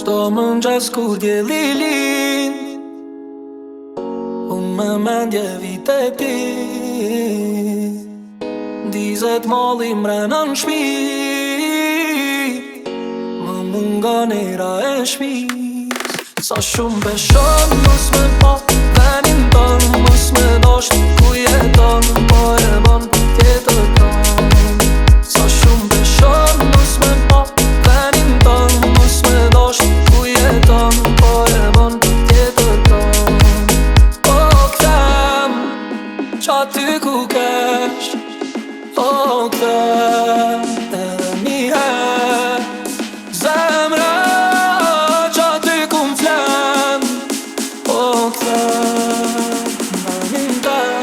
Çdo mëngjes kur dielli lind, unë me mendje vite ti. Ndizet malli mrena në shpirt, më mungon era e shpis. Sa shumë peshon mos me pa venin ton, mos me dasht ku jeton, po e bon tjetër kon. Sa shumë peshon mos me pa venin ton, mos me dasht ku jeton, po e bon tjetër kon. O kthem qaty ku kesh, o kthem edhe njëherë. Zemra qaty ku m'flen, o kthem venin tem.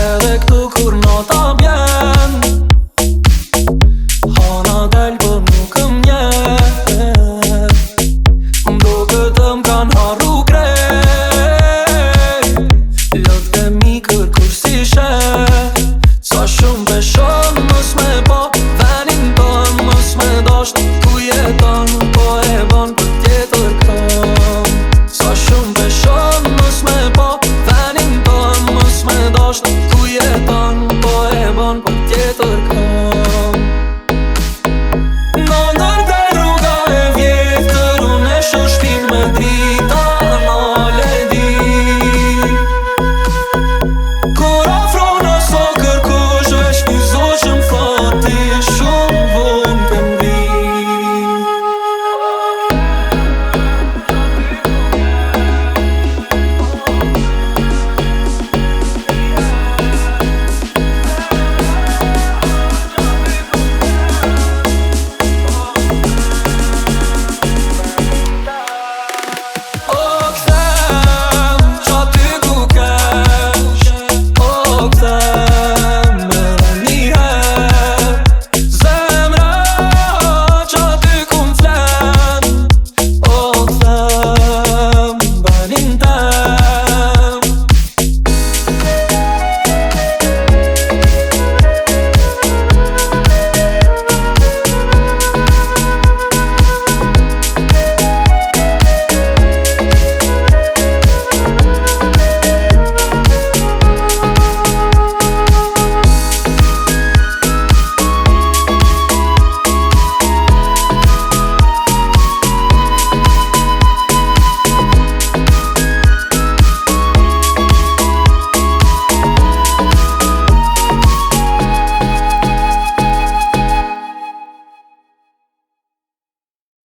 Edhe këtu kur nata bjen, hana del po nuk m'njeh. M'duket m'kan harru krejt, lot e mi kërkush si sheh. Sa shumë peshon mos me pa venin ton, mos me dasht ku jeton, po e bon për tjetër kom. Sa shumë peshon mos me pa venin ton, mos me dasht ku jeton, po e bon për tjetër kom.